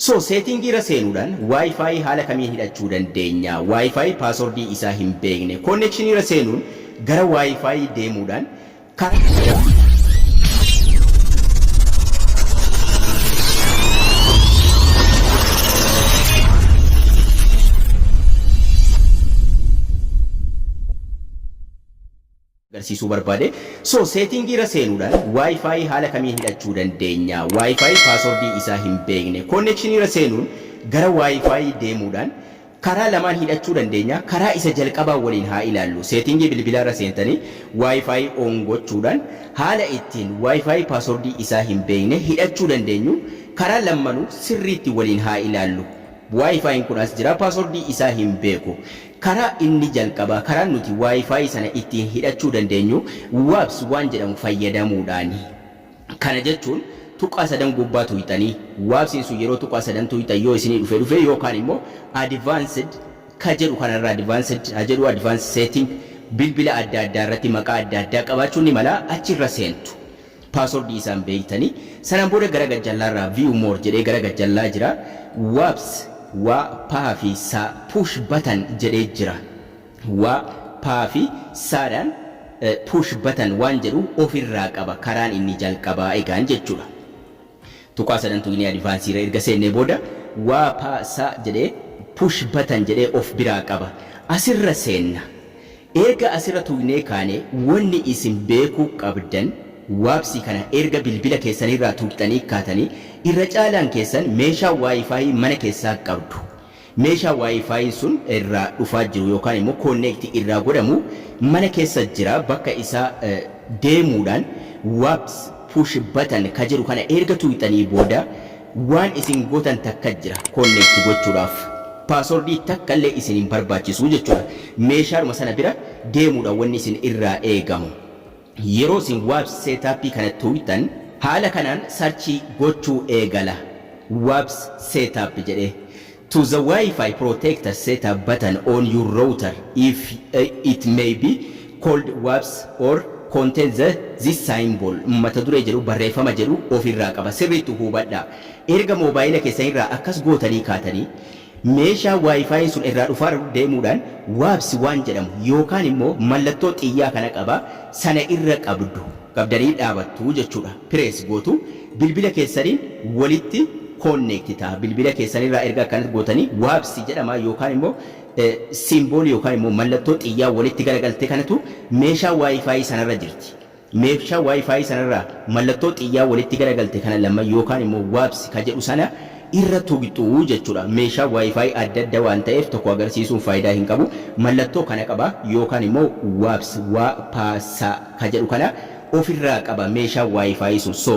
So setting irra seenuudhaan Wi-Fi haala kamiin hidhachuu dandeenya? Wi-Fi password isaa hin beekne. Connection irra seenuun gara Wi-Fi deemuudhaan karaa agarsiisuu barbaade. So setting irra seenuudhaan Wi-Fi haala kamiin hidhachuu dandeenya? Wi-Fi password isaa hin beekne. Connection irra seenuun gara Wi-Fi deemuudhaan karaa lamaan hidhachuu dandeenya. Karaa isa jalqabaa waliin haa ilaallu. Setting bilbilaa irra seentanii Wi-Fi on gochuudhaan haala ittiin Wi-Fi password isaa hin beekne hidhachuu dandeenyu karaa lammanuu sirriitti waliin haa ilaallu. Wi-Fi'n kun as jira, password isaa hin beeku. Karaa inni jalqabaa, karaan nuti Wi-Fi sana ittiin hidhachuu dandeenyu WAPS waan jedhamu fayyadamuudhaani. Kana jechuun tuqaa sadan gubbaa tuyxanii, WAPS'n sun yeroo tuqaa sadan tuyxan yoo isinii dhufe dhufe yookaan immoo Advanced ka jedhu kanarra Advanced ha jedhu, Advanced Setting bilbila adda addaa irratti maqaa adda addaa qabaachuun ni mala, achirra seentu. Password isaan beektanii sanaan booda gara gajjallaarraa view more jedhee gara gajjallaa jira. WAPS, wa, pa fi sa, push button jedhee jira. Wa, pa fi saadhaan push button waan jedhu ofirraa qaba karaan inni jalqabaa egaan jechuudha. Tuqaa sadan tuqnee advance irra erga seennee booda wa, pa, sa jedhee push button jedhee of biraa qaba. Asirra seenna. Erga asirra tuqnee kaane wanni isin beekuu qabdan WAPS kana erga bilbila keessanirraa tuqxanii kaatanii irra caalaan keessan meeshaa Wi-Fi mana keessaa qabdu. Meeshaa Wi-Fi sun irraa dhufaa jiru yookaan immoo connect irraa godhamu mana keessa jira, bakka isaa deemuudhaan WAPS push button ka jedhu kana erga tuqxanii booda waan isin gootan takka jira connect gochuudhaaf. Password takka illee isin hin barbaachisu jechuudha. Meeshaadhuma sana bira deemuudhaan wanni isin irraa eegamu. Yeroo isin WAPS setup kana tuqxan haala kanaan search gochuu eegala. WAPS setup jedhee. To the Wi-Fi protector setup button on your router if it may be called WAPS or contain the this symbol mata duree jedhu barreeffama jedhu ofirraa qaba. Sirriitti hubadhaa. Erga moobaayila keessanirraa akkas gootanii kaatanii meeshaa Wi-Fi sun irraa dhufaa deemuudhaan WAPS waan jedhamu yookaan immoo mallattoo xiyyaa kana qaba sana irra qabdu qabdanii dhaabattu jechuudha. Press gootu, bilbila keessaniin walitti connect ta'a. Bilbila keessanirraa erga akkanatti gootanii WAPS jedhama yookaan immoo symbol yookaan immoo mallattoo xiyyaa walitti garagalte kanatu meeshaa Wi-Fi sanarra jirti. Meeshaa Wi-Fi sanarraa mallattoo xiyyaa walitti garagalte kana lama yookaan immoo WAPS ka jedhu sana irra tuqxu jechuudha. Meeshaa Wi-Fi adda adda waan ta'eef tokko agarsiisuun faayidaa hin qabu. Mallattoo kana qaba yookaan immoo WAPS, wa, pa, sa ka jedhu kana ofirraa qaba meeshaa Wi-Fi sun. So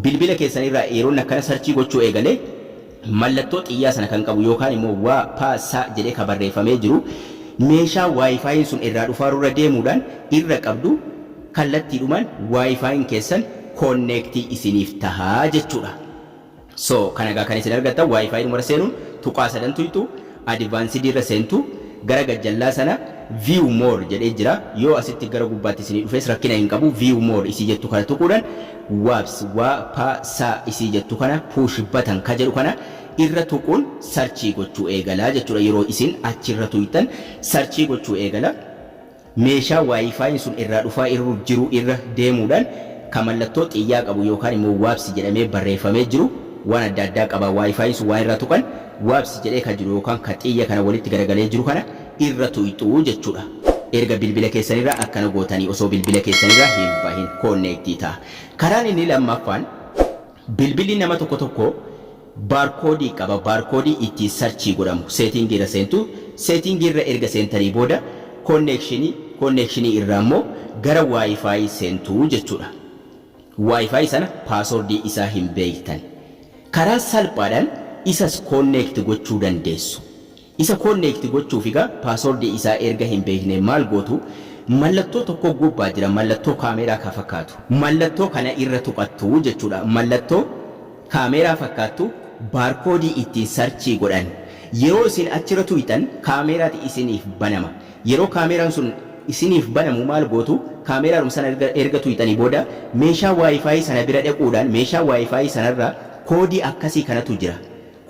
bilbila keessanirraa yeroon akkana search gochuu eegale mallattoo xiyyaa sana kan qabu yookaan immoo wa, pa, sa jedhee ka barreeffamee jiru meeshaa Wi-Fi sun irraa dhufaarurra deemuudhaan irra qabdu, kallattiidhumaan Wi-Fi keessan connect isiniif tahaa jechuudha. So kana egaa kan isin argattan Wi-Fi dhuma seenuun tuqaa sadan tuyxu, advanced irra seentu, gara gajjallaa sana view more jedhee jira. Yoo asitti gara gubbaatti isinii dhufes rakkina hin qabu. View more isii jettu kana tuquudhaan WAPS, wa, pa, sa isii jettu kana push button ka jedhu kana irra tuquun search gochuu eegalaa jechuudha. Yeroo isin achirra tuyxan search gochuu eegala. Meeshaa Wi-Fi sun irraa dhufaa irru jiru irra deemuudhaan ka mallattoo xiyyaa qabu yookaan immoo WAPS jedhamee barreeffamee jiru waan adda addaa qaba. Wi-Fi sun waan irraa tuqan WAPS jedhee ka jiru yookaan ka xiyya kana walitti garagalee jiru kana irra tuyxuu jechuudha. Erga bilbila keessanirraa akkana gootanii osoo bilbila keessanirraa hin bahin connect ta'a. Karaan inni lammaffaan, bilbilli nama tokko tokko barcode qaba. Barcode ittiin search godhamu. Setting irra seentu. Setting irra erga seentanii booda connection irraa immoo gara Wi-Fi seentu jechuudha. Wi-Fi sana password isaa hin beektan. Karaa salphaadhaan isas connect gochuu dandeessu. Isa connect gochuuf egaa password isaa erga hin beekne maal gootu? Mallattoo tokko gubbaa jira, mallattoo kaameeraa ka fakkaatu. Mallattoo kana irra tuqattu jechuudha. Mallattoo kaameeraa fakkaattu barcode ittiin search godhan. Yeroo isin achirra tuyxan kaameeraati isiniif banama. Yeroo kaameeraan sun isiniif banamu maal gootu? Kaameeraadhuma sana erga tuyxanii booda meeshaa Wi-Fi sana bira dhaquudhaan meeshaa Wi-Fi sanarra koodii akkasii kanatu jira.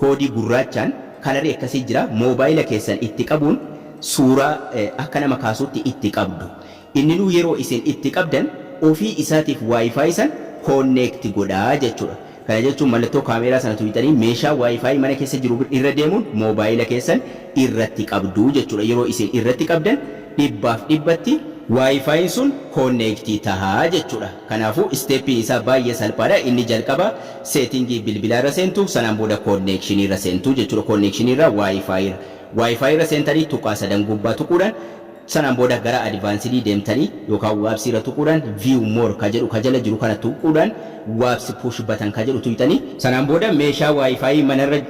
Koodii gurraachaan kalarii akkasii jira. Moobaayila keessan itti qabuun suuraa akka nama kaasuutti itti qabdu. Inninuu yeroo isin itti qabdan ofii isaatiif WiFi san connect godha jechuudha. Kana jechuun mallattoo kaameeraa sana tuqxanii meeshaa WiFi mana keessa jiru irra deemuun moobaayila keessan irratti qabdu jechuudha. Yeroo isin irratti qabdan dhibbaaf dhibbatti WiFi'n sun connect taha jechuudha. Kanaafuu steppiin isaa baay'ee salphaadha. Inni jalqaba settingii bilbilaa irra seentu, sanaan booda connection irra seentu jechuudha. Connection irra WiFi irra. WiFi irra seentanii tuqaa sadan gubbaa tuquudhaan, sanaan booda gara advanced deemtanii yookaan WPS irra tuquudhaan, view more ka jedhu ka jala jiru kana tuquudhaan, WPS push button ka jedhu tuqxanii, sanaan booda meeshaa WiFi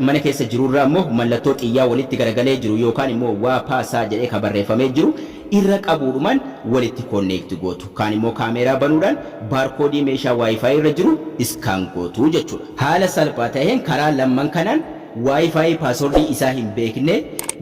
mana keessa jirurraa immoo mallattoo xiyyaa walitti garagalee jiru yookaan immoo WPS jedhee ka barreeffamee jiru irra qabuudhumaan walitti connect gootu. Kaan immoo kaameeraa banuudhaan baarkoodii meeshaa WiFi irra jiru scan gootu jechuudha. Haala salphaa ta'een karaa lamman kanaan WiFi passwordii isaa hin beekne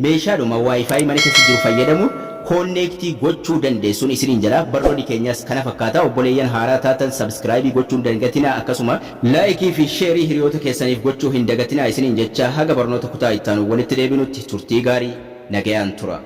meeshaadhuma WiFi mana keessa jiru fayyadamuun connect gochuu dandeessuun isiniin jedha. Barnoonni keenyas kana fakkaata. Obboleeyyan haaraa taatan subscribe gochuu hin dagatinaa, akkasuma like fi share hiriyoota keessaniif gochuu hin dagatinaa isiniin jecha, haga barnoota kutaa ittaanu walitti deebinutti turtii gaarii, nagayaan tura.